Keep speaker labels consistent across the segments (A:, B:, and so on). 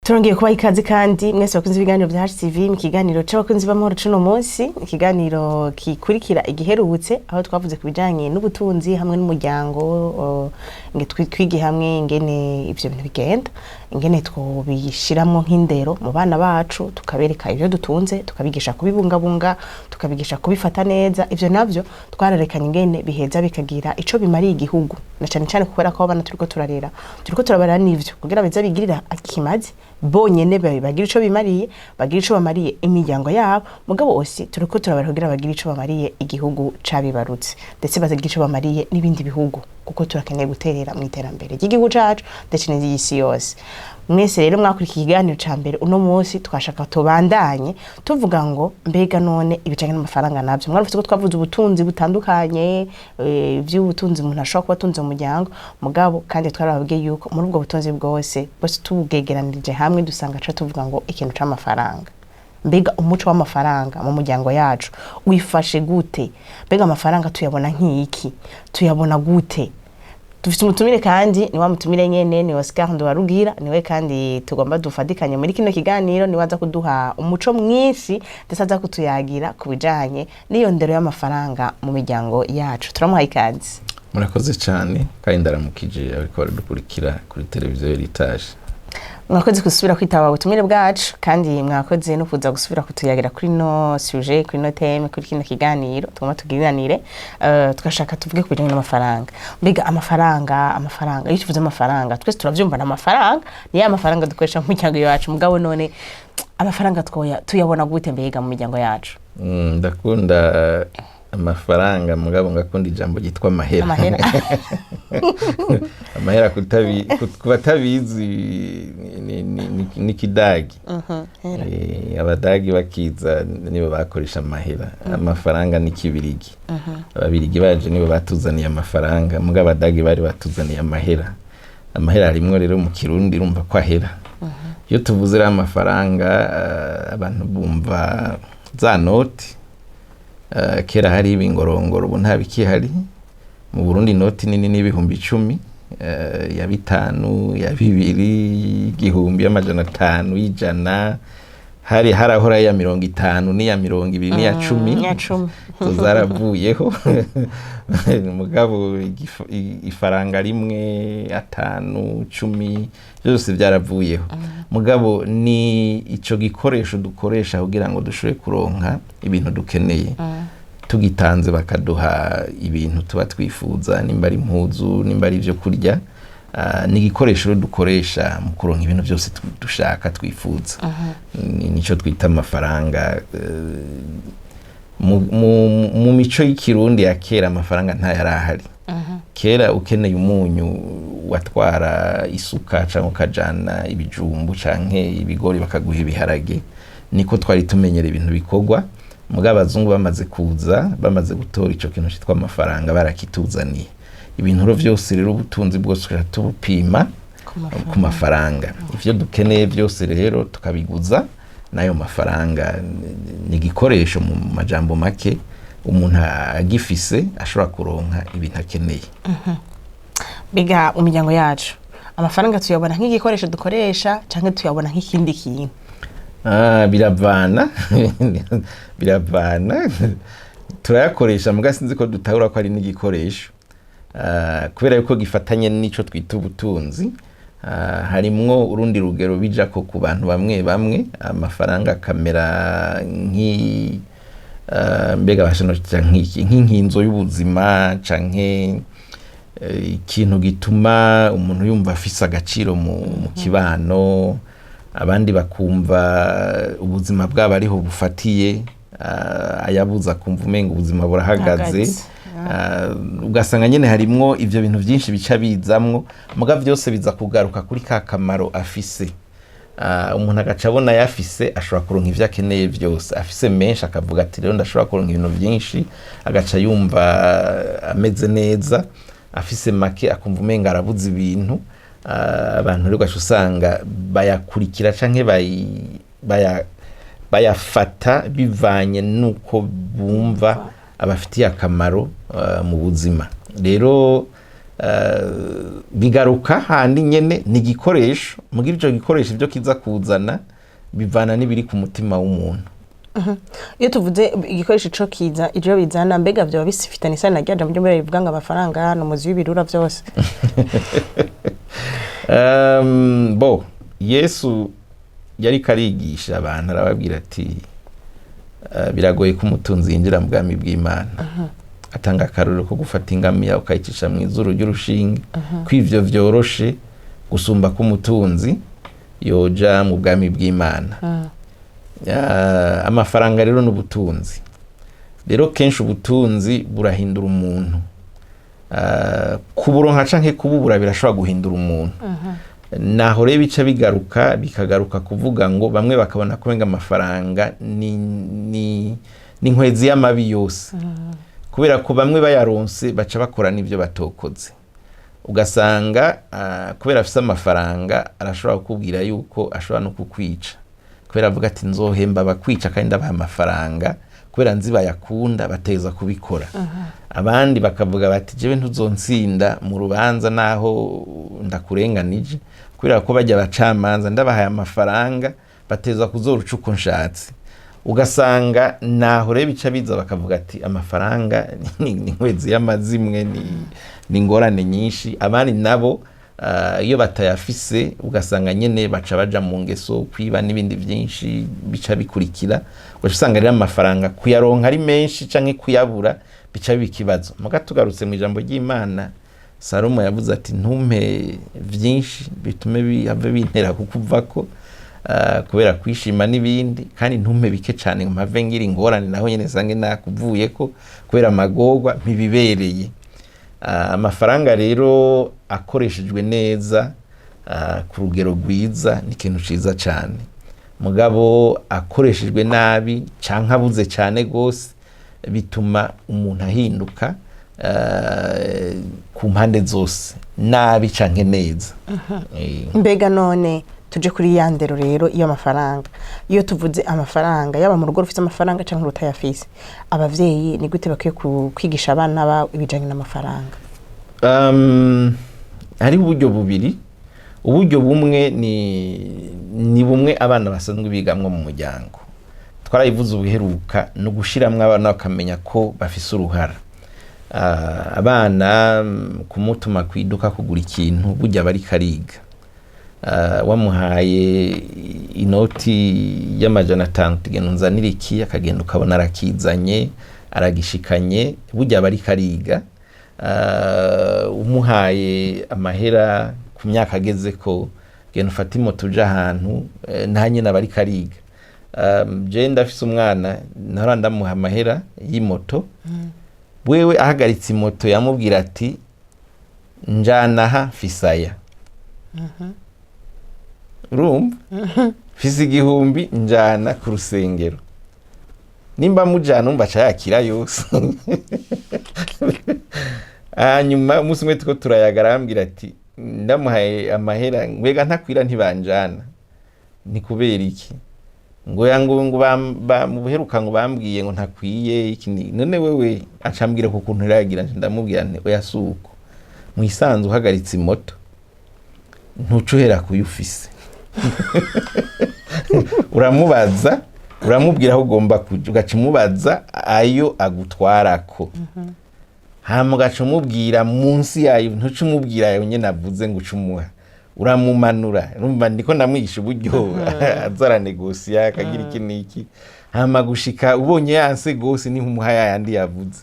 A: Turongeye kubaha ikaze kandi mwese bakunze ibiganiro bya HTV mu kiganiro c'abakunzi b'amahoro c'uno munsi, ikiganiro kikurikira igiherutse aho twavuze ku bijanye n'ubutunzi hamwe n'umuryango, nge twige hamwe ingene ivyo bintu bigenda, ingene twobishiramwo nk'indero mu bana bacu, tukabereka ivyo dutunze, tukabigisha kubibungabunga, tukabigisha kubifata neza. Ivyo navyo twararekanye ingene biheza bikagira ico bimariye igihugu, na cane cane kubera ko abana turiko turarera, turiko turabarera n'ivyo kugira beze bigirira ikimazi bonyene, bagira ico bimariye, bagira ico bamariye imiryango yabo. Mugabo aussi turiko turabarera kugira bagire ico bamariye igihugu cabibarutse, ndetse bazagira ico bamariye n'ibindi bihugu, kuko turakeneye guterera mu iterambere ry'igihugu cacu ndetse n'iry'isi yose. Mwese rero mwakurikiye ikiganiro ca mbere. Uno munsi twashaka tubandanye tuvuga ngo mbega none ibijanye n'amafaranga navyo, mwarufise ko twavuze ubutunzi butandukanye, ivy'ubutunzi umuntu ashobora kuba atunze mu muryango. Mugabo kandi twarababwiye yuko muri ubwo butunzi bwose bwose tubwegeranirije hamwe dusanga ca tuvuga ngo ikintu c'amafaranga. Mbega umuco w'amafaranga mu muryango yacu wifashe gute? Mbega amafaranga tuyabona nk'iki? Tuyabona gute? Dufite umutumire kandi ni wa mutumire nyene, ni Oscar Nduwarugira. Niwe kandi tugomba dufatikanye muri kino kiganiro, niwe aza kuduha umuco mwinshi ndetse aza kutuyagira ku bijanye n'iyo ndero y'amafaranga mu miryango yacu. Turamuha ikaze.
B: Murakoze cyane kandi ndaramukije ariko baradukurikira kuri televiziyo Heritage.
A: Mwakoze gusubira kwitaba ubutumire bwacu, kandi mwakoze no kuza gusubira kutuyagira kuri no sujet, kuri no thème, kuri kino kiganiro tugomba tugiranire. Tugashaka tuvuge ku bijanye n'amafaranga. Mbega amafaranga, iyo tuvuze amafaranga twese turavyumva, n'amafaranga ni ya mafaranga dukoresha mu miryango yacu. Mugabo none amafaranga twoya tuyabona gute mbega mu miryango yacu?
B: Ndakunda amafaranga, mugabo ngakunda ijambo ryitwa amahera.
A: Amahera.
B: Amahera ku batabizi ni kidagi. Abadagi bakiza nibo bakoresha amahera. Amafaranga ni kibirigi. Ababirigi baje nibo batuzaniye amafaranga, mugabo abadagi bari batuzaniye amahera. Amahera harimwo rero mu Kirundi urumva ko ahera. Iyo tuvuze rero amafaranga, abantu bumva za noti. Kera hari ibingorongoro, ubu nta bikihari mu Burundi. Inoti nini ni 10,000, ya 5, ya 2, 1,000, y'500, y'100. Hari harahora ya 50 n'iya 20 n'iya 10.
A: Ya 10.
B: Izo zaravuyeho. Mugabo ifaranga rimwe, 5, 10, byose byaravuyeho. Mugabo ni ico gikoresho dukoresha kugira ngo dushobore kuronka ibintu dukeneye. Tugitanze bakaduha ibintu tuba twifuza, nimba ari impuzu, nimba ari ibyo kurya. Ni igikoresho rero dukoresha mu kuronka ibintu byose dushaka, twifuza. Nico twita amafaranga. Mu mico y'Ikirundi ya kera amafaranga ntayari ahari. Kera ukeneye umunyu watwara isuka cyangwa ukajana ibijumbu canke ibigori, bakaguha ibiharage. Niko twari tumenyera ibintu bikorwa. Mugabo abazungu bamaze kuza, bamaze gutora ico kintu citwa amafaranga, barakituzaniye. Ibintu rero vyose rero, ubutunzi bwose tukaja tubupima ku mafaranga. Ivyo dukeneye byose rero tukabiguza n'ayo mafaranga. Ni igikoresho mu majambo make, umuntu agifise ashobora kuronka ibintu akeneye.
A: Mbega mu miryango yacu amafaranga tuyabona nk'igikoresho dukoresha canke tuyabona nk'ikindi kintu?
B: Biravana, biravana. Turayakoresha, muga sinzi ko dutahura ko ari n'igikoresho. Kubera yuko gifatanye n'ico twita ubutunzi. Harimwo urundi rugero bija ko ku bantu bamwe bamwe amafaranga akamera nk'i mbega basha no nk'iki, nk'inkinzo y'ubuzima canke ikintu gituma umuntu yumva afise agaciro mu kibano, abandi bakumva ubuzima bwabo ariho bufatiye, ayabuza akumva umenga ubuzima burahagaze.
A: Hagaze.
B: Ugasanga nyene harimwo ivyo bintu vyinshi bica bizamwo, muga vyose biza kugaruka kuri ka kamaro afise. Umuntu agaca abona yafise ashobora kuronka ivyo akeneye vyose. Afise menshi akavuga ati rero ndashobora kuronka ibintu vyinshi, agaca yumva ameze neza. Afise make akumva umenga arabuze ibintu. Abantu rero ugaca usanga bayakurikira canke bayafata bivanye n'uko bumva abafitiye akamaro mu buzima. Rero Bigaruka handi nyene ni igikoresho, mugira ico gikoresho ibyo kiza kuzana bivana n'ibiri ku mutima w'umuntu.
A: Iyo tuvuze igikoresho ico kiza, ivyo bizana, mbega vyoba bifitanye isano na rya jambo ryo mbere rivuga ngo amafaranga ni umuzi w'ibirura vyose?
B: Bo Yesu yariko arigisha abantu, arababwira ati biragoye ko umutunzi yinjira mu bwami bw'Imana. Atanga akarorero ko gufata ingamiya ukayicisha mu izuru ry'urushinge, ko ivyo vyoroshe gusumba ko umutunzi yoja mu bwami bw'Imana. Amafaranga rero n'ubutunzi rero, kenshi ubutunzi burahindura umuntu. Kuburonka canke kububura birashobora guhindura umuntu. Naho rero bica bigaruka, bikagaruka kuvuga ngo bamwe bakabona ko wenga amafaranga ni inkwezi y'amabi yose, kubera ko bamwe bayaronse baca bakora n'ibyo batokoze. Ugasanga kubera afise amafaranga arashobora kukubwira yuko ashobora no kukwica, kubera avuga ati nzohemba abakwica kandi ndabaha amafaranga, kubera nzi bayakunda, bateza kubikora. Abandi bakavuga bati jewe ntuzonsinda mu rubanza naho ndakurenganije, kubera ko bajya abacamanza ndabahaye amafaranga bateza kuzoruca uko nshatse. Ugasanga naho rero bica biza bakavuga ati amafaranga ni inkwezi y'amazimwe, ni ingorane nyinshi. Abandi nabo iyo batayafise ugasanga nyene baca baja mu ngeso, kwiba n'ibindi byinshi bica bikurikira. Ugaca usanga rero amafaranga kuyaronka ari menshi canke kuyabura bica biba ikibazo. Muga tugarutse mu ijambo ry'Imana, Salomo yavuze ati ntumpe vyinshi bitume bihave bintera kukuvako kubera kwishima n'ibindi, kandi ntumpe bike cane ngo mpave ngira ingorane naho nyene nsange nakuvuyeko kubera amagorwa ntibibereye. Amafaranga rero akoreshejwe neza ku rugero rwiza ni ikintu ciza cane, mugabo akoreshejwe nabi canke abuze cane gose bituma umuntu ahinduka ku mpande zose, nabi canke neza.
A: Mbega none tuje kuri ya ndero rero iyo amafaranga, iyo tuvuze amafaranga, yaba mu rugo rufite amafaranga cyangwa rutayafise, abavyeyi ni gute bakwiye kwigisha abana babo ibijanye n'amafaranga?
B: Hariho uburyo bubiri. Uburyo bumwe ni bumwe abana basanzwe bigamwo mu muryango, twarabivuze ubuheruka, ni ugushiramwo abana bakamenya ko bafise uruhara. Abana kumutuma ku iduka kugura ikintu, burya bariko ariga. Wamuhaye inoti y'500, tugenda unzanire iki, akagenda ukabona arakizanye, aragishikanye, burya bariko ariga. Umuhaye amahera ku myaka ageze ko genda ufate imoto uje ahantu, nta nyine aba ariko ariga. Je ndafise umwana nahora ndamuha amahera y'imoto. Wewe ahagaritse imoto yamubwira ati njana aha, mfise aya, urumva mfise 1000, njana ku rusengero. Nimba mujana umva aca yakira yose. Hanyuma umunsi umwe turiko turayaga arambwira ati ndamuhaye amahera mbega ntakwira, ntibanjana, ni kubera iki? Ngo ya ngo mu buheruka ngo bambwiye ngo ntakwiye iki none wewe acambwira ku kuntu iragira. Ndamubwira nti oya, suko mu isanzu uhagaritse imoto ntuca uhera kuyo ufise, uramubaza, uramubwira aho ugomba kuja, ugaca umubaza ayo agutwarako, hama ugaca umubwira munsi yayo. Ntuca umubwira ayo nyene avuze ngo uce umuha, uramumanura. Urumva ndiko ndamwigisha uburyo aza aranegosiya, akagira iki n'iki, hama gushika ubonye yanse gose niho umuha yayandi yavuze.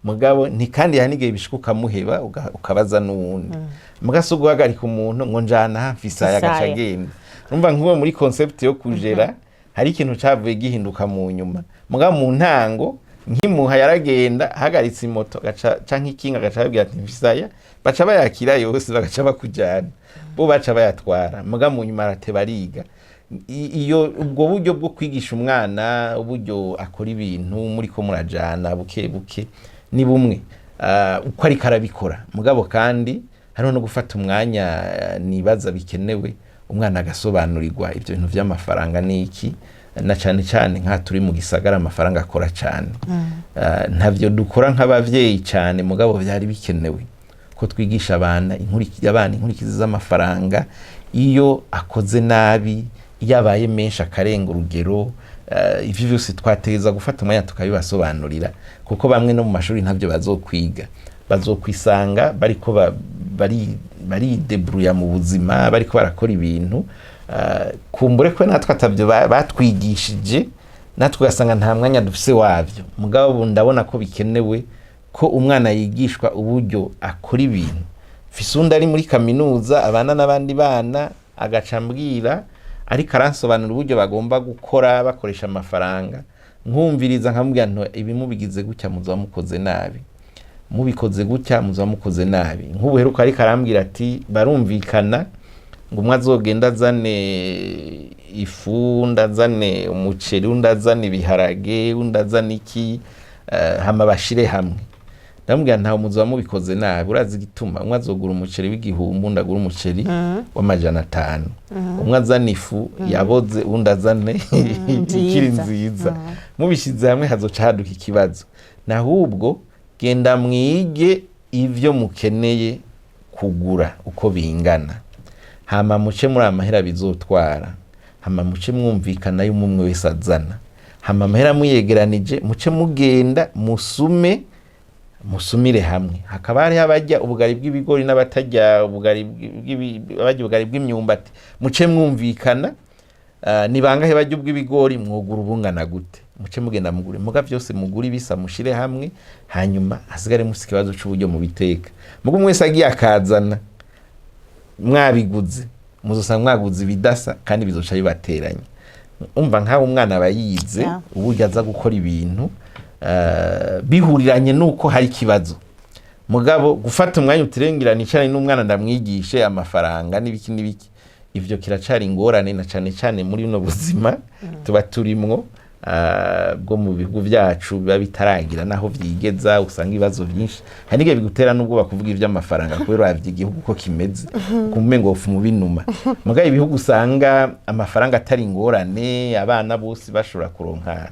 B: Mugabo nti kandi hari n'igihe bishika ukamuheba, ukabaza n'uwundi. Muga si uguhagarika umuntu ngo njana aha, mfise aya, agaca
A: Mfise aya.
B: agenda. Urumva nk'uwo muri concept yo kujera hari ikintu cavuye gihinduka mu nyuma, mugabo mu ntango nkimuha yaragenda ahagaritse imoto agaca canke ikinga, agaca ababwira ati mfise aya, baca bayakira yose, bagaca bakujana, bo baca bayatwara. Muga mu nyuma arateba ariga. Iyo ubwo buryo bwo kwigisha umwana uburyo akora ibintu muriko murajana buke buke ni bumwe. Uko ariko arabikora. Mugabo kandi hariho no gufata umwanya, nibaza bikenewe, umwana agasobanurirwa ibyo bintu by'amafaranga ni iki, na cane cane nka turi mu gisagara amafaranga akora cane. Ntavyo dukora nk'abavyeyi cane, mugabo vyari bikenewe ko Uko twigisha abana abana inkurikizi z'amafaranga iyo akoze nabi, iyo abaye menshi akarenga urugero, ivyo vyose twategeza gufata umwanya tukabibasobanurira, kuko bamwe no mu mashuri ntabyo bazokwiga. Bazokwisanga bariko baridebruya mu buzima, bariko barakora ibintu, kumbure ko natwe atavyo batwigishije, natwe ugasanga nta mwanya dufise wavyo. Mugabo ubu ndabona ko bikenewe ko umwana yigishwa uburyo akora ibintu. Mfise undi ari muri kaminuza, abana n'abandi bana, agaca ambwira, ariko aransobanura uburyo bagomba gukora bakoresha amafaranga, nkumviriza nkamubwira nto: "Ibi mubigize gutya muzoba mukoze nabi, mubikoze gutya muzoba mukoze nabi." Nk'ubu heruka ariko arambwira ati barumvikana ngo umwe azogenda azane ifu, undi azane umuceri, undi azane ibiharage, undi azane iki, hama bashire hamwe. Ndamubwira: "Ntawe, muzoba mubikoze nabi." Urazi igituma? Umwe azogura umuceri w'1000, undi agura umuceri w'500. Umwe azana ifu yaboze, undi azane ikiri
A: nziza.
B: Nziza. Mubishyize hamwe hazoca haduka ikibazo. Nahubwo genda mwige ivyo mukeneye kugura uko bingana, hama muce muri amahera bizotwara, hama muce mwumvikana y'umwe wese azana, hama amahera muyegeranije muce mugenda musume, musumire hamwe. Hakaba hariho abarya ubugari bw'ibigori n'abatarya ubugari abarya ubugari bw'imyumbati. Muce mwumvikana, ni bangahe barya ubw'ibigori, mwogura ubungana gute, muce mugenda mugure. Muga vyose mugure ibisa, mushire hamwe, hanyuma hasigare mufise ikibazo c'uburyo mubiteka. Muga umwe wese agiye akazana, mwabiguze, muzosanga mwaguze ibidasa kandi bizoca bibateranya. Umva, nk'aho umwana aba yize uburyo aza gukora ibintu, bihuriranye nuko hari ikibazo. Mugabo gufata umwanya utirengera nicarane n'umwana ndamwigishe amafaranga n'ibiki n'ibiki, ivyo kiracari ingorane, na cane cane muri buno buzima tuba turimwo, bwo mu bihugu vyacu biba bitaragira naho vyigeza. Usanga ibibazo vyinshi, hari n'igihe bigutera n'ubwoba kuvuga ivy'amafaranga kubera uravye igihugu uko kimeze, kumbe ngo wofu mu binuma. Mugabo ibihugu usanga amafaranga atari ingorane, abana bose bashobora kuronka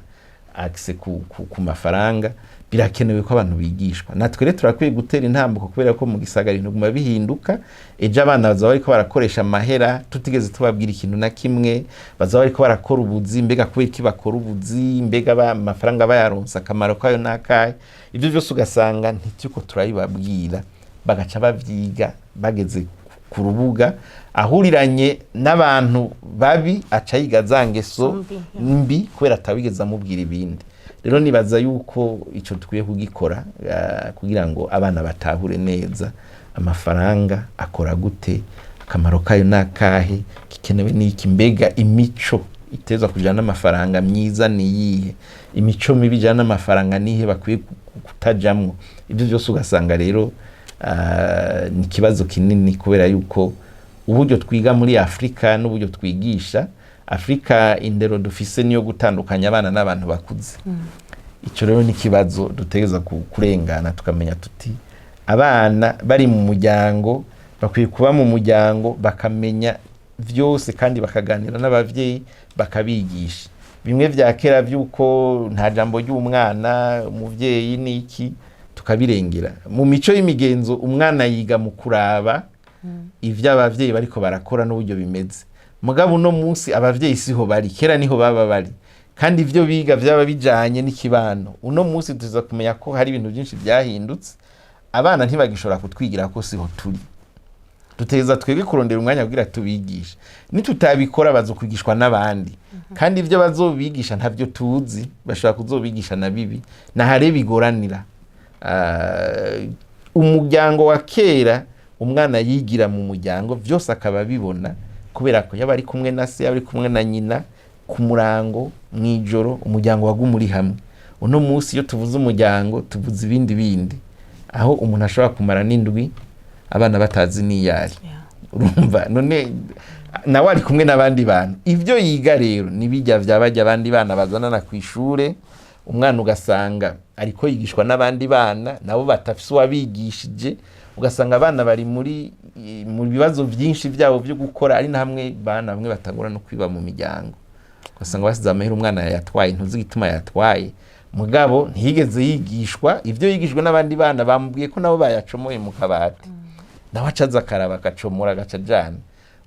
B: accès ku mafaranga, birakenewe ko abantu bigishwa. Natwe rero turakwiye gutera intambuko, kubera ko mu gisagara ibintu biguma bihinduka. Ejo abana bazaba bariko barakoresha amahera tutigeze tubabwira ikintu na kimwe, bazaba bariko barakora ubuzi. Mbega kubera iki bakora ubuzi? Mbega amafaranga bayaronse akamaro kayo n'akahe? Ivyo vyose ugasanga ntituriko turabibabwira, bagaca bavyiga bageze ku rubuga, ahuriranye n'abantu babi, aca yiga za ngeso
A: mbi,
B: mbi kubera atawigeze amubwira ibindi. Rero nibaza yuko ico dukwiye kugikora, kugira ngo abana batahure neza amafaranga akora gute, akamaro kayo n'akahe, gikenewe n'iki, mbega imico itezwa kujana n'amafaranga myiza niyihe, imico mibi ijana n'amafaranga nihe bakwiye kutajamwo. Ibyo byose ugasanga rero ni ikibazo kinini, kubera yuko uburyo twiga muri Afurika n'uburyo twigisha Afurika, indero dufise niyo gutandukanya abana n'abantu bakuze. Icyo rero ni ikibazo dutegereza kurengana, tukamenya tuti abana bari mu muryango bakwiye kuba mu muryango, bakamenya vyose kandi bakaganira n'abavyeyi bakabigisha. Bimwe vya kera vy'uko nta jambo ry'umwana, umuvyeyi n'iki, tukabirengera. Mu mico y'imigenzo umwana yiga mu kuraba ivyo abavyeyi bariko barakora n'uburyo bimeze. Mugabo uno munsi abavyeyi siho bari, kera niho baba bari kandi ivyo biga vyaba bijanye n'ikibano. Uno munsi tuza kumenya ko hari ibintu byinshi byahindutse, abana ntibagishobora kutwigira ko siho turi. Duteza twebwe kurondera umwanya kugira tubigishe. Nitutabikora bazokwigishwa n'abandi, kandi ibyo bazobigisha ntavyo tuzi, bashobora kuzobigisha na bibi. Nahare bigoranira. Umuryango wa kera, umwana yigira mu muryango vyose akaba abibona, kubera ko yaba ari kumwe na se, yaba ari kumwe na nyina ku murango, mw'ijoro, umuryango waguma uri hamwe. Uno munsi iyo tuvuze umuryango tuvuze ibindi bindi, aho umuntu ashobora kumara n'indwi abana batazi n'iyari. Urumva none nawe ari kumwe n'abandi bantu, ibyo yiga rero nibijya vya bajya abandi bana bazanana ku ishure. Umwana ugasanga ariko yigishwa n'abandi bana nabo batafise uwabigishije, ugasanga abana bari mu bibazo byinshi byabo byo gukora, ari na hamwe bana bamwe batangura no kwiba mu miryango. Ugasanga basize amahera, umwana yayatwaye, ntuzi igituma yatwaye, mugabo ntiyigeze yigishwa. Ibyo yigishwe n'abandi bana bamubwiye ko nabo bayacomoye mu kabati. Nawe acaza akaraba, agacomora, agaca ajana.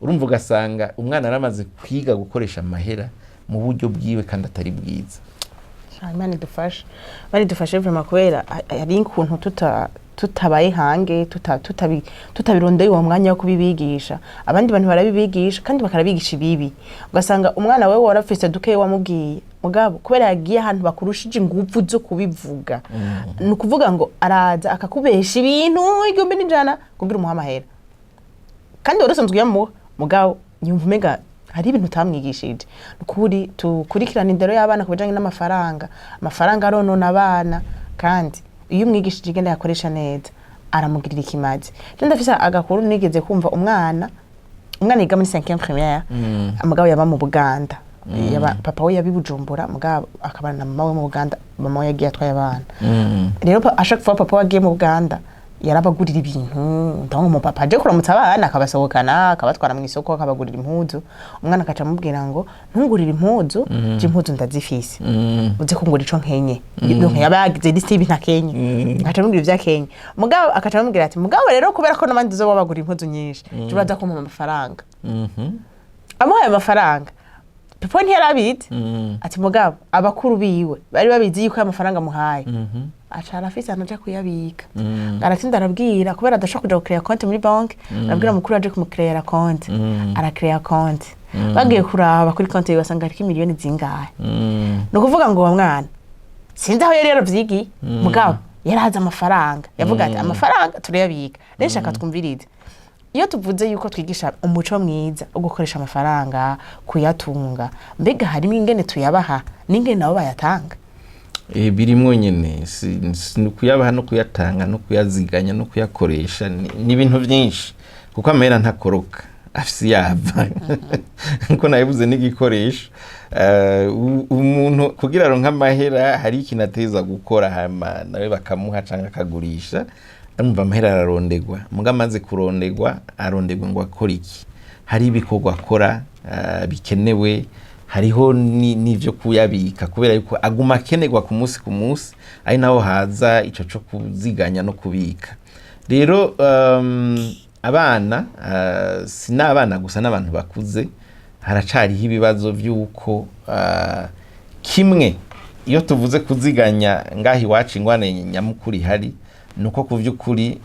B: Urumva, ugasanga umwana aramaze kwiga gukoresha amahera mu buryo bwiwe kandi atari bwiza.
A: Sha, Imana idufashe, Imana idufashe vraiment, kubera hari ukuntu tutabaye hange, tutabirondeye uwo mwanya wo kubibigisha. Abandi bantu barabibigisha kandi bakarabigisha ibibi, ugasanga umwana wewe warafise dukeyi wamubwiye, mugabo kubera yagiye ahantu bakurushije inguvu zo kubivuga, ni ukuvuga ngo araza akakubesha ibintu 1001 kugira umuhe amahera kandi wari usanzwe uyamuha, mugabo yumva umenga hari ibintu utamwigishije. Ni ukuri tukurikirana indero y'abana ku bijanye n'amafaranga. Amafaranga aronona abana, kandi iyo umwigishije igenda yakoresha neza aramugirira ikimazi. Je ndafise agakuru nigeze kumva, umwana yiga muri 5e primaire, mugabo yaba mu Buganda. Yaba, papa we yabi Bujumbura, mugabo akabana na mama we mu Buganda. Mama we yagiye atwaye abana. Rero ashaka kuva papa we agiye mu Buganda, yarabagurira ibintu. Ndabona umupapa aje kuramutsa abana, akabasohokana, akabatwara mu isoko, akabagurira impuzu. Umwana akaca amubwira ngo: "Ntungurire impuzu, je impuzu ndazifise, uze kungura ico nkenye." Donc yaba yagize liste y'ibintu akenye, akaca amubwira ivyo akenye. Mugabo akaca amubwira ati: "Mugabo rero, kubera ko n'abandi uzoba bagura impuzu nyinshi, je uraza kumpa amafaranga." Amuhaye amafaranga, papa ntiyari abizi. Ati mugabo abakuru biwe bari babizi yuko ayo mafaranga amuhaye, aca arafise ahantu aja kuyabika. Aratinda arabwira, kubera adashobora kuja gukereya konti muri banki, arabwira mukuru aje kumukereyera konti. Arakereya konti, bagiye kuraba kuri konti yiwe basanga hariko imiliyoni zingahe. Ni ukuvuga ngo uwo mwana sinzi aho yari yaravyigiye, mugabo yarazi amafaranga, yavuga ati: "Amafaranga turayabika." Rero shaka twumvirize, iyo tuvuze yuko twigisha umuco mwiza wo gukoresha amafaranga, kuyatunga, mbega harimo ingene tuyabaha n'ingene nabo bayatanga?
B: Birimwo nyene, si kuyabaha no kuyatanga no kuyaziganya no kuyakoresha, ni ibintu byinshi, kuko amahera ntakoroka, afise yava, nkuko nabivuze n'igikoresho. Umuntu kugira aronke amahera hari ikintu ateza gukora, hama nawe bakamuha canke akagurisha. Arumva, amahera ararondegwa, muga amaze kurondegwa, arondegwa ngo akore iki? Hari ibikorwa akora bikenewe, hariho n'ivyo kuyabika, kubera yuko aguma akenerwa ku munsi ku munsi, ari naho haza ico co kuziganya no kubika. Rero abana, si n'abana gusa, n'abantu bakuze, haracariho ibibazo vy'uko kimwe iyo tuvuze kuziganya ngaha iwacu, ingwane nyamukuru ihari ni uko ku vy'ukuri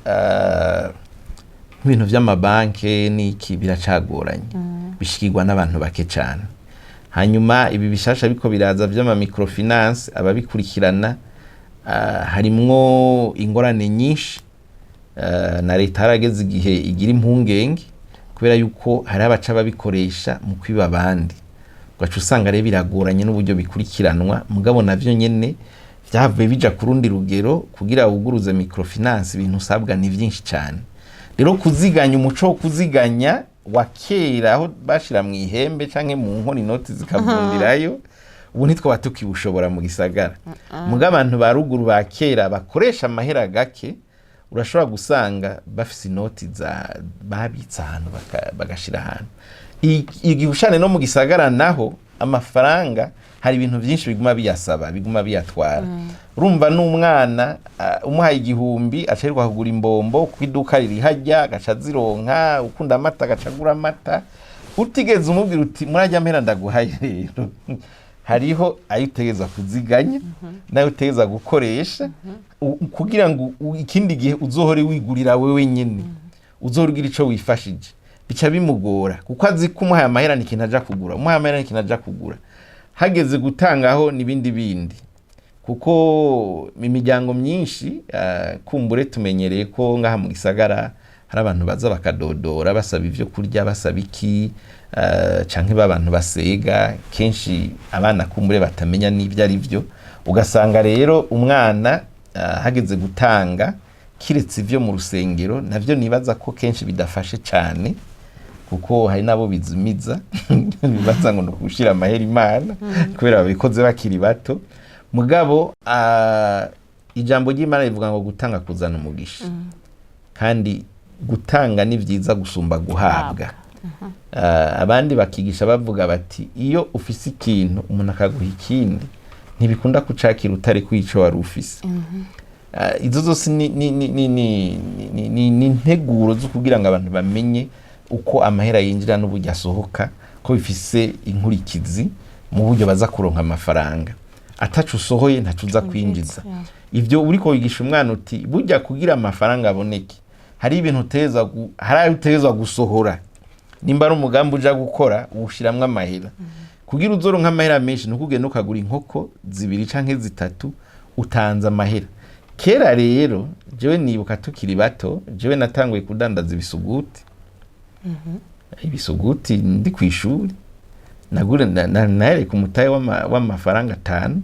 B: nk'ibintu vy'amabanke n'iki biracagoranye, bishikirwa n'abantu bake cane. Hanyuma ibi bishasha biko biraza vy'ama microfinance, ababikurikirana harimwo ingorane nyinshi. Na leta harageze igihe igira impungenge, kubera yuko hari abaca babikoresha mu kwiba abandi, ugaca usanga rero biragoranye n'uburyo bikurikiranwa. Mugabo navyo nyene vyavuye bija ku rundi rugero. Kugira wuguruze microfinance, ibintu usabwa ni vyinshi cane. Rero kuziganya, umuco wo kuziganya wa kera, aho bashira mu ihembe canke mu nkono inoti zikavundirayo, ubu ntitwaba tukibushobora mu gisagara. Muga abantu ba ruguru ba kera bakoresha amahera gake, urashobora gusanga bafise inoti za babitse ahantu, bagashira ahantu. Igihushane no mu gisagara naho amafaranga hari ibintu byinshi biguma biyasaba, biguma biyatwara. Urumva, n'umwana umuhaye 1000 acerwa kugura imbombo kuko iduka riri hajya, agaca azironka. Ukunda amata agaca agura amata, utigeze umubwira uti: "Murajya mpera ndaguhaye." Rero hariho ayo utegereza kuziganya n'ayo utegereza gukoresha, kugira ngo ikindi gihe uzohore wigurira wewe nyene, uzohore ugira ico wifashije. Bica bimugora, kuko azi ko umuhaye amahera ni ikintu aja kugura, umuhaye amahera ni ikintu aja kugura. Hageze gutangaho n'ibindi bindi, kuko imiryango myinshi, kumbure tumenyereye ko ngaha mu gisagara hari abantu baza bakadodora basaba ivyo kurya, basaba iki, canke b'abantu basega, kenshi abana kumbure batamenya n'ibyo ari byo. Ugasanga rero umwana hageze gutanga, kiretse ivyo mu rusengero, navyo nibaza ko kenshi bidafashe cane, kuko hari n'abo bizumiza, bibaza ngo ni ukugushira amahera Imana, kubera babikoze bakiri bato. Mugabo ijambo ry'Imana rivuga ngo gutanga kuzana umugisha, kandi gutanga ni vyiza gusumba guhabwa. Abandi bakigisha bavuga bati: "Iyo ufise ikintu, umuntu akaguha ikindi, ntibikunda kucakira utari kwico wari ufise." Izo zose ni integuro zo kugira ngo abantu bamenye uko amahera yinjira n'uburyo asohoka, ko bifise inkurikizi mu buryo baza kuronka amafaranga. Atacu usohoye, ntacu uza kwinjiza. Ibyo uriko wigisha umwana uti burya kugira amafaranga aboneke hari ibintu uteza, hari ayo utezwa gusohora. Nimba ari umugambi uja gukora, uwushiramwo amahera. Kugira uzoronke amahera menshi, nuko ugenda ukagura inkoko zibiri canke zitatu, utanze amahera. Kera rero, jewe nibuka tukiri bato, jewe natanguye kudandaza ibisuguti. Ibisuguti ndi kw'ishuri, nagure nahereye ku mutahe w'amafaranga 5,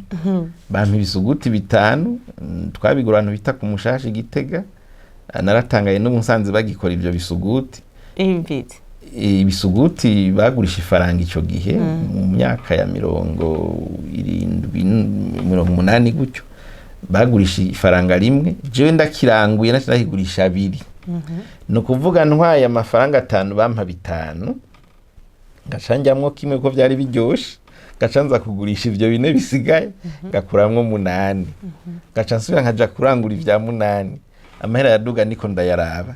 B: bampa ibisuguti 5. Twabigura ahantu bita ku Mushasha i Gitega. Naratangaye n'ubu nsanze bagikora ivyo bisuguti.
A: Ibiti.
B: Ibisuguti bagurisha ifaranga ico gihe, mu myaka ya 70, 80 gutyo, bagurisha ifaranga rimwe. Jewe ndakiranguye, naca ndakigurisha 2. Ni ukuvuga ntwaye amafaranga 5, bampa 5, ngaca njyamwo kimwe ko byari biryoshe, ngaca nza kugurisha ivyo 4 bisigaye, ngakuramwo 8, ngaca nsubira nkaja kurangura ivya 8. Amahera yaduga niko ndayaraba.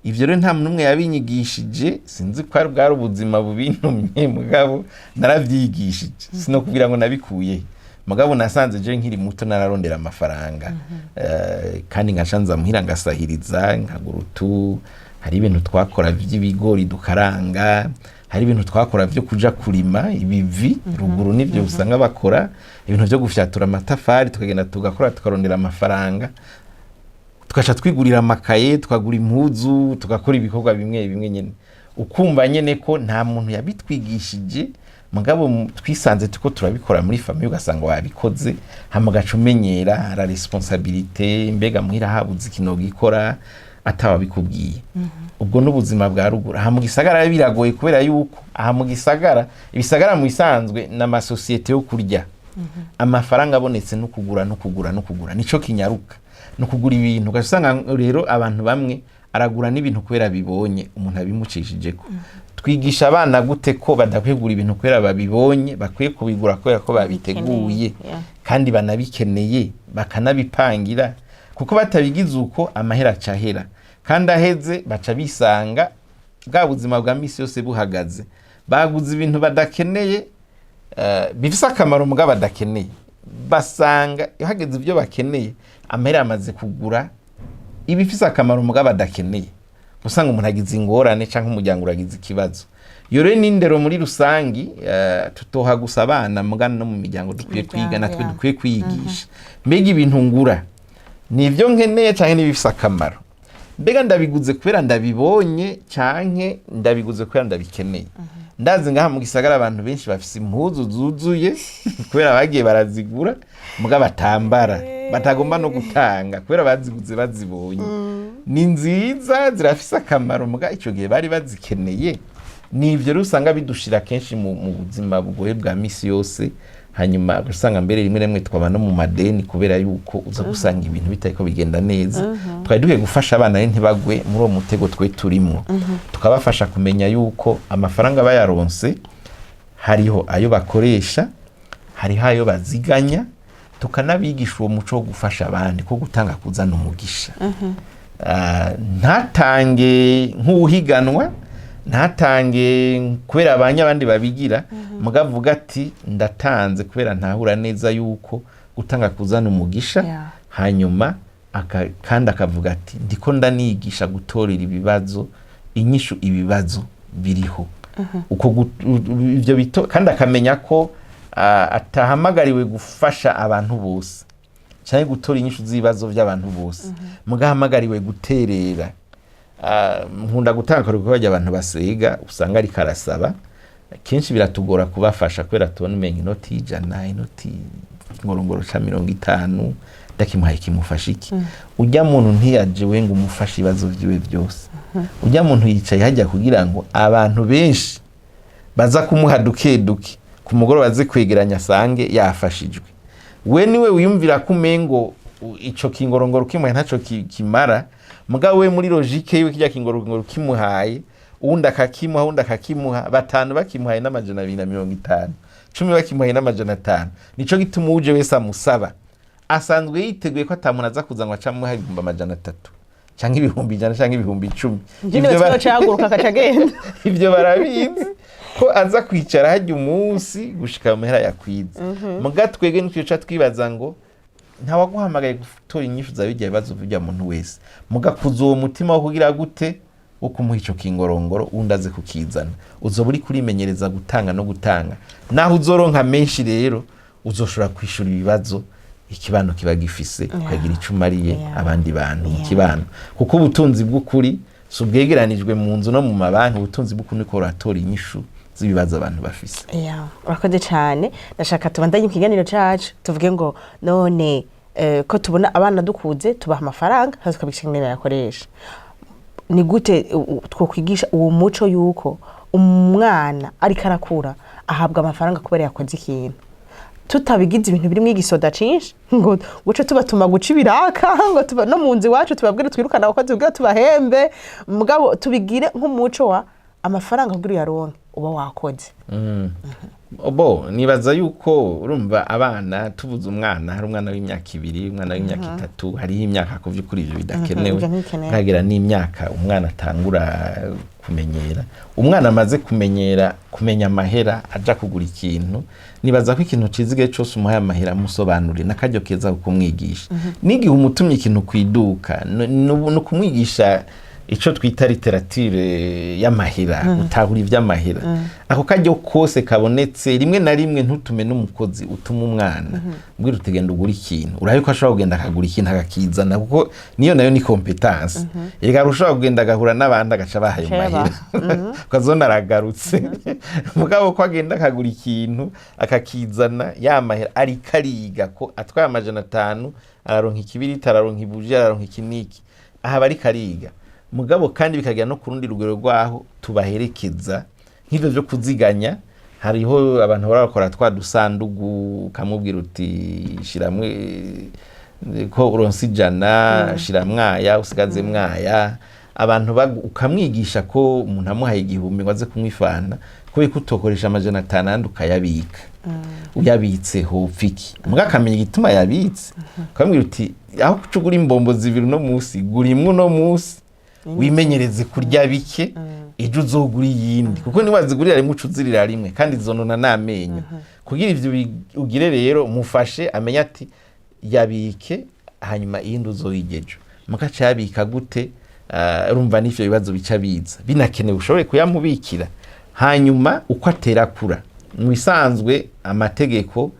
B: Ivyo rero nta muntu n'umwe yabinyigishije, sinzi ko ari bwari ubuzima bubintumye, mugabo naravyigishije. Sinokubwira ngo nabikuye, mugabo nasanze je nkiri muto nararondera amafaranga. Kandi nkaca nza muhira ngasahiriza, nkagura utu. Hari ibintu twakora vy'ibigori dukaranga, hari ibintu twakora vyo kuja kurima ibivi ruguru, nivyo usanga bakora ibintu vyo gufyatura amatafari, tukagenda tugakora, tukarondera amafaranga, tugaca twigurira amakaye, tukagura impuzu, tugakora ibikorwa bimwe bimwe nyene. Ukumva nyene ko nta muntu yabitwigishije, mugabo twisanze tuko turabikora muri famille, ugasanga wabikoze, hama ugaca umenyera la responsabilité. Mbega muhira habuze ikintu gikora atawabikubwiye. Ubwo n'ubuzima bwa ruguru. Aha mu gisagara biragoye, kubera yuko aha mu gisagara, ibisagara mu bisanzwe n'amasosiyete yo kurya. Amafaranga abonetse no kugura, no kugura, no kugura, nico kinyaruka, no kugura ibintu. Ugaca usanga rero abantu bamwe aragura n'ibintu kubera bibonye umuntu abimucishijeko. Twigisha abana gute ko badakwiye kugura ibintu kubera babibonye, bakwiye kubigura kubera ko babiteguye kandi banabikeneye, bakanabipangira? Kuko batabigize uko, amahera aca ahera, kandi aheze baca bisanga bwa buzima bwa misi yose buhagaze, baguze ibintu badakeneye, bifise akamaro mugabo badakeneye. Basanga hageze ibyo bakeneye, amahera yamaze kugura ibifise akamaro mugabo badakeneye. Usanga umuntu agize ingorane canke umuryango uragize ikibazo. Iyo rero ni indero muri rusangi, tutoha gusa abana, mugana no mu miryango dukwiye kwiga natwe, dukwiye kwiyigisha. Mbega ibintu ngura ni ibyo nkeneye canke n'ibifise akamaro? Mbega ndabiguze kubera ndabibonye canke ndabiguze kubera ndabikeneye? Ndazi ngaha mu gisagara abantu benshi bafise impuzu zuzuye kubera bagiye barazigura, muga batambara, batagomba no gutanga kubera baziguze bazibonye. Ni nziza, zirafise akamaro, muga ico gihe bari bazikeneye? Ni ivyo rero usanga bidushira kenshi mu buzima bugoye bwa misi yose. Hanyuma usanga mbere rimwe rimwe twaba no mu madeni, kubera yuko uza gusanga ibintu bitariko bigenda neza. Twari dukwiye gufasha abana rero ntibagwe muri uwo mutego twe turimwo, tukabafasha kumenya yuko amafaranga bayaronse hariho ayo bakoresha, hariho ayo baziganya, tukanabigisha uwo muco wo gufasha abandi, ko gutanga kuzana umugisha. Ntatange nk'uwuhiganwa, ntatange kubera abanya abandi babigira, mugavuga ati ndatanze kubera ntahura neza yuko gutanga kuzana umugisha. Hanyuma kandi akavuga ati ndiko ndanigisha gutorera ibibazo inyishu ibibazo biriho uko ivyo bito, kandi akamenya ko atahamagariwe gufasha abantu bose canke gutora inyishu z'ibibazo by'abantu bose, mugahamagariwe guterera. Nkunda gutanga akarorero ko barya abantu basega, usanga ariko arasaba, kenshi biratugora kubafasha kubera tubona umenga inoti y'100, inoti ngorongoro ca 50, ndakimuhaye kimufasha iki? Ujya muntu ntiyaje we ngo umufashe ibibazo vyiwe byose. Ujya muntu yicaye hajya kugira ngo abantu benshi baza kumuha duke duke, ku mugoroba aze kwegeranya asange yafashijwe. We niwe wiyumvira ko umengo ico kingorongoro kimuhaye ntaco kimara, mugabo we muri logique yiwe kirya kingorongoro kimuhaye, uwundi akakimuha, uwundi akakimuha, batanu bakimuhaye n'250, 10 bakimuhaye n'500. Nico gituma uje wese amusaba. Asanzwe yiteguye ko atamuntu aza kuza ngo acamuha 300,000 canke 100,000 canke 10,000.
A: Njye bacahaguruka akaca agenda.
B: Ivyo barabizi ko aza kwicara hajya umunsi gushika mu mahera yakwiza. Muga twebwe ntitwica twibaza ngo ntawaguhamagaye gutora inyishu za bijya bibazo bijya muntu wese, mugakuza uwo mutima wo kugira gute, wo kumuha ico kingorongoro, undi aze kukizana. Uzoba uri kurimenyereza gutanga no gutanga. Naho uzoronka menshi rero, uzoshobora kwishura ibibazo ikibano kiba gifise, ukagira ico umariye abandi bantu mu kibano, kuko ubutunzi bw'ukuri si ubwegeranijwe mu nzu no mu mabanki. Ubutunzi bw'ukuri niko uratora inyishu z'ibibazo abantu bafise.
A: Yeah, urakoze cyane. Ndashaka tubandanye mu kiganiro cacu, tuvuge ngo none ko tubona abana dukuze tubaha amafaranga, hasi tukabigisha ingene bayakoresha, ni gute twokwigisha uwo muco yuko umwana ariko arakura ahabwa amafaranga kubera yakoze ikintu, tutabigize ibintu birimo igisoda cinshi, ngo guce tubatuma guca ibiraka, ngo tuba no mu nzu iwacu tubabwire twirukane abakozi kugira tubahembe, mugabo tubigire nk'umuco wa amafaranga kugira uyaronke uba wakoze?
B: Bo nibaza yuko urumva abana, tuvuze umwana, hari umwana w'imyaka 2, umwana w'imyaka 3, hariho imyaka ku vy'ukuri ivyo bidakenewe.
A: Ivyo ntibikenewe.
B: Nkagira n'imyaka umwana atangura kumenyera. Umwana amaze kumenyera kumenya amahera aja kugura ikintu, nibaza ko ikintu ciza igihe cose umuhaye amahera amusobanurire n'akaryo keza ko kumwigisha. N'igihe umutumye ikintu kw'iduka, ni ukumwigisha ico twita littérature y'amahera, gutahura ivy'amahera. Ako karyo kose kabonetse, rimwe na rimwe ntutume n'umukozi, utuma umwana, mbwira uti: "Genda ugura ikintu." Urabe ko ashobora kugenda akagura ikintu akakizana, kuko niyo nayo ni compétence. Erega ushobora kugenda agahura n'abandi agaca bahaye
A: Aca
B: mahera, ukazona aragarutse. Mugabo ko agenda akagura ikintu akakizana, ya mahera ariko ariga ko atwaye 500 araronka ikibiriti, araronka ibuji, araronka iki n'iki, aha aba ariko ariga. Mugabo kandi bikagera no ku rundi rugero rwaho tubaherekeza nk'ivyo vyo kuziganya. Hariho abantu bahora bakora twa dusandugu, ukamubwira uti: "Shiramwe ko uronse 100, shira mwaya usigaze mwaya." Abantu ukamwigisha ko umuntu amuhaye 1000 ngo aze kunywa ifanta, kubera ko utokoresha 500 andi ukayabika, uyabitse hopfa iki? Muga akamenya igituma yabitse. Ukamubwira uti: "Aho kuca ugura imbombo zibiri uno munsi, gura imwe uno munsi, wimenyereze kurya bike, ejo uzogura iyindi, kuko niwazigurira rimwe uca uzirira rimwe kandi zonona n'amenyo." Kugira ivyo ugire rero mufashe amenye ati: "Yabike, hanyuma iyindi uzoyirya ejo." Mugaca yabika gute? Urumva n'ivyo bibazo bica biza binakenewe ushobore kuyamubikira. Hanyuma uko atera akura, mu bisanzwe amategeko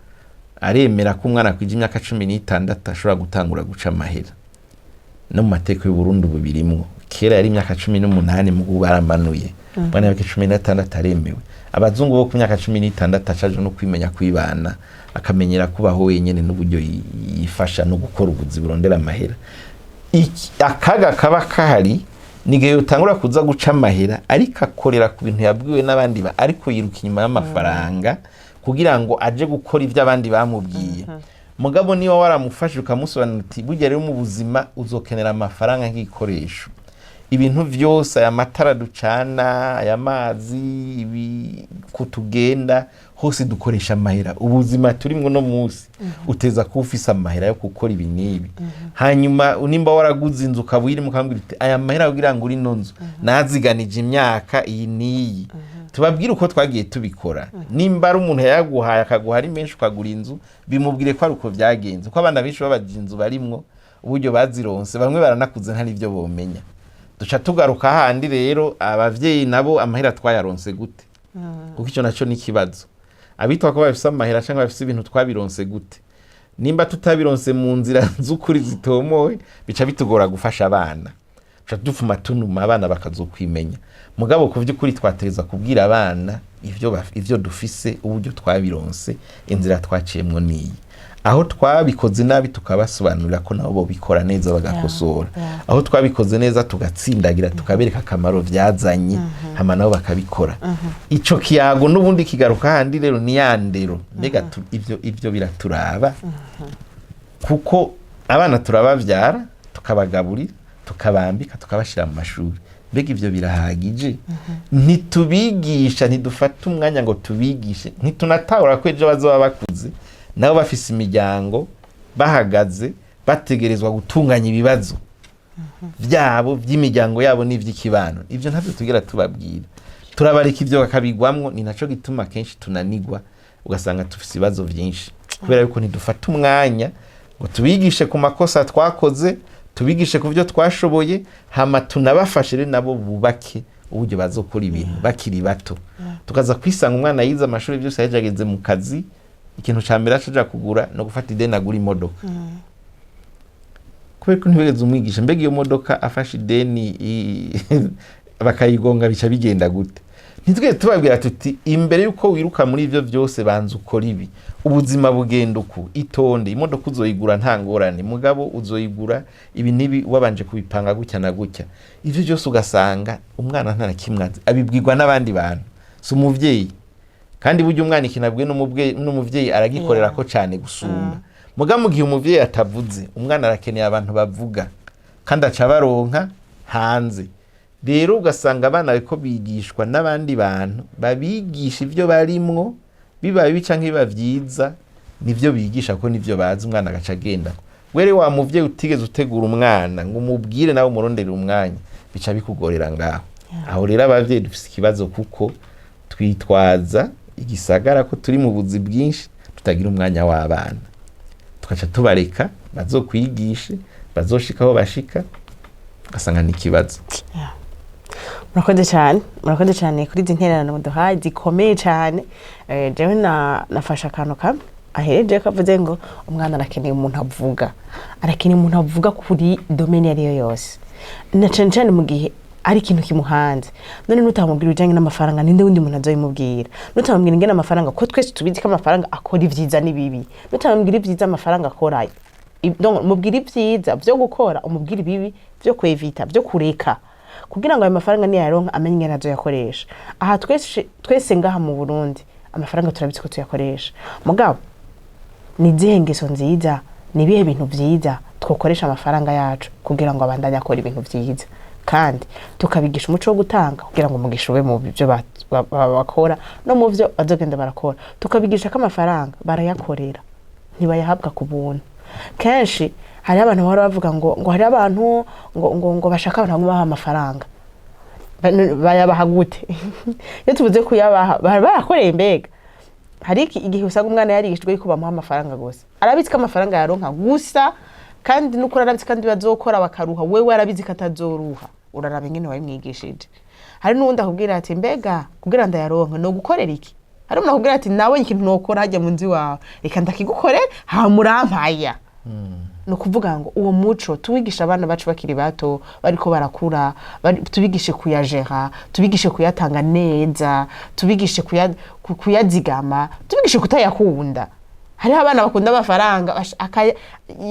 B: aremera ko umwana akwije imyaka 16 ashobora gutangura guca amahera. No mu mategeko y'u Burundi ubu birimwo. Kera yari imyaka 18, mugu baramanuye. Umwana w'imyaka 16 aremewe. Abazungu bo ku myaka 16 acaje no kwimenya kwibana, akamenyera kubaho wenyene n'uburyo yifasha no gukora ubuzi burondera amahera. Akaga kaba kahari ni igihe utangura kuza guca amahera ariko akorera ku bintu yabwiwe n'abandi, ariko yiruka inyuma y'amafaranga kugira ngo aje gukora ibyo abandi bamubwiye. Mugabo niba waramufashe ukamusobanurira uti: "Burya rero mu buzima uzokenera amafaranga nk'igikoresho, ibintu vyose, aya matara ducana, aya mazi, ibi kutugenda hose dukoresha amahera, ubuzima turimwo no munsi uteza kuba ufise amahera yo gukora ibi n'ibi." Hanyuma nimba waraguze inzu ukaba uyirimo, ukambwira uti: "Aya mahera kugira ngo uri ino nzu naziganije imyaka iyi n'iyi." Tubabwire uko twagiye tubikora. Nimba ari umuntu yayaguhaye akaguha ari menshi ukagura inzu, bimubwire ko ari uko byagenze, kuko abana benshi babaje inzu barimwo uburyo bazironse, bamwe baranakuze nta n'ibyo bomenya. Duca tugaruka handi rero, abavyeyi nabo amahera twayaronse gute? Kuko icyo naco ni ikibazo. Abitwa ko bafise amahera cyangwa bafise ibintu, twabironse gute? Nimba tutabironse mu nzira z'ukuri zitomoye, bica bitugora gufasha abana, duca dufuma tunuma abana bakazokwimenya. Mugabo ku vy'ukuri twategeza kubwira abana ivyo dufise, uburyo twabironse, inzira twaciyemwo niyi, aho twabikoze nabi tukabasobanurira ko nabo bobikora neza bagakosora, aho twabikoze neza tugatsindagira, tukabereka akamaro vyazanye, hama nabo bakabikora. Ico kiyago n'ubundi kigaruka handi rero ni ya ndero. Mbega ivyo biraturaba, kuko abana turabavyara, tukabagaburira, tukabambika, tukabashira mu mashuri. Mbega ivyo birahagije? Ntitubigisha, ntidufata umwanya ngo tubigishe, ntitunatahura ko ejo bazoba bakuze nabo bafise imiryango. Bahagaze bategerezwa gutunganya ibibazo byabo, by'imiryango yabo n'iby'ikibano. Ibyo ntabyo tugera tubabwira, turabareka ibyo bakabigwamwo. Ni naco gituma kenshi tunanigwa, ugasanga tufise ibibazo byinshi kubera yuko ntidufata umwanya ngo tubigishe ku makosa twakoze, tubigishe ku byo twashoboye, hama tunabafashe rero nabo bubake uburyo bazokora ibintu bakiri bato. Tukaza kwisanga umwana yize amashuri byose, yageze mu kazi, ikintu ca mbere aca aja kugura no gufata ideni agura imodoka, kubera ko ntibigeze umwigisha mbega iyo modoka afashe ideni bakayigonga bica bigenda gute. Ntitwigeze tubabwira tuti: "Imbere y'uko wiruka muri ivyo byose, banza ukora ibi. Ubuzima bugenda uku, itonde. Imodoka uzoyigura nta ngorane, mugabo uzoyigura ibi n'ibi wabanje kubipanga gutya na gutya." Ivyo byose ugasanga umwana nta na kimwe azi, abibwirwa n'abandi bantu, si umuvyeyi. Kandi burya umwana ikintu abwiwe n'umuvyeyi aragikorera ko cane gusumba. Muga mu gihe umuvyeyi atavuze, umwana arakeneye abantu bavuga, kandi aca baronka hanze. Rero ugasanga abana bariko bigishwa n'abandi bantu babigisha ivyo barimwo, biba bibi canke biba vyiza, nivyo bigisha ko nivyo bazi. Umwana agaca agenda were wa muvyeyi utigeze utegura umwana ngo umubwire, nawe umurondere umwanya, bica bikugorera ngaho. Aho rero abavyeyi dufise ikibazo, kuko twitwaza igisagara ko turi mu buzi bwinshi, tutagira umwanya w'abana, tugaca tubareka bazokwigishe, bazoshika aho bashika, ugasanga ni ikibazo.
A: Murakoze cyane, murakoze cyane kuri izi ntererano muduhaye zikomeye cyane. Jewe nafashe akantu kamwe ahereje ko avuze ngo umwana arakeneye umuntu avuga, arakeneye umuntu avuga kuri domaine iyo ari yo yose, na cane cane mu gihe ari ikintu kimuhanze. None nutamubwira ibijanye n'amafaranga, ninde wundi muntu azoyimubwira? Nutamubwira ingene amafaranga, ko twese tubizi ko amafaranga akora ivyiza n'ibibi, nutamubwira ivyiza amafaranga akora, donc mubwira ivyiza vyo gukora, umubwira ibibi vyo kwevita, vyo kureka, kugira ngo ayo mafaranga niyaronka amenye ingene azoyakoresha. Aha twese, twese ngaha mu Burundi amafaranga turabizi ko tuyakoresha, mugabo ni izihe ngeso nziza, ni ibihe bintu vyiza twokoresha amafaranga yacu kugira ngo abandanye akora ibintu vyiza? Kandi tukabigisha umuco wo gutanga kugira ngo umugisha ube mu byo bakora no mu byo bazogenda barakora. Tukabigisha ko amafaranga barayakorera, ntibayahabwa ku buntu. Kenshi hariho abantu bahora bavuga ngo hariho abantu ngo bashaka abantu baguma baha amafaranga. Bayabaha gute? Iyo tuvuze kuyabaha, baba bayakoreye. Mbega hari igihe usanga umwana yarigishijwe yuko bamuha amafaranga gusa, arabizi ko amafaranga yaronka gusa, kandi nukuri arabizi kandi bazokora bakaruha, wewe arabizi ko atazoruha. Uraraba ingene wabimwigishije. Hari n'uwundi akubwira ati: "Mbega kugira ndayaronka no gukorera iki?" Hari umuntu akubwira ati: "Nawe ikintu nokora hajya mu nzu iwawe, reka ndakigukorera hama urampaya." Ni ukuvuga ngo uwo muco tuwigisha abana bacu bakiri bato, bariko barakura, tubigishe kuyajera, tubigishe kuyatanga neza, tubigishe kuyazigama, tubigishe kutayakunda. Hariho abana bakunda amafaranga,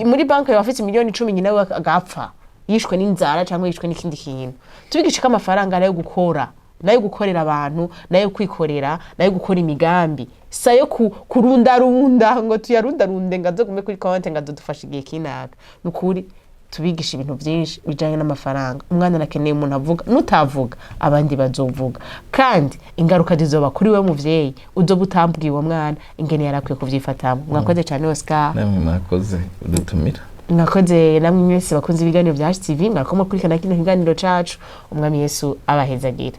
A: muri banki bafite miliyoni 10, nyina we agapfa yishwe n'inzara cyangwa yishwe n'ikindi kintu. Tubigishe ko amafaranga ari ayo gukora, nayo gukorera abantu, nayo kwikorera, nayo gukora imigambi, si ayo kurundarunda ngo tuyarundarunde ngo azogume kuri konti ngo azodufashe igihe kinaka. Ni ukuri tubigisha ibintu byinshi bijanye n'amafaranga. Umwana arakeneye umuntu avuga. Nutavuga, abandi bazovuga, kandi ingaruka zizoba kuri we muvyeyi uzoba utambwiye uwo mwana ingene yari akwiye kuvyifatamo. Mwakoze cyane, Oscar.
B: Namwe mwakoze kudutumira.
A: Mwakoze namwe mwese bakunze ibiganiro bya HTV, mwakoze mukurikirana kino kiganiro cacu. Umwami Yesu abahezagire.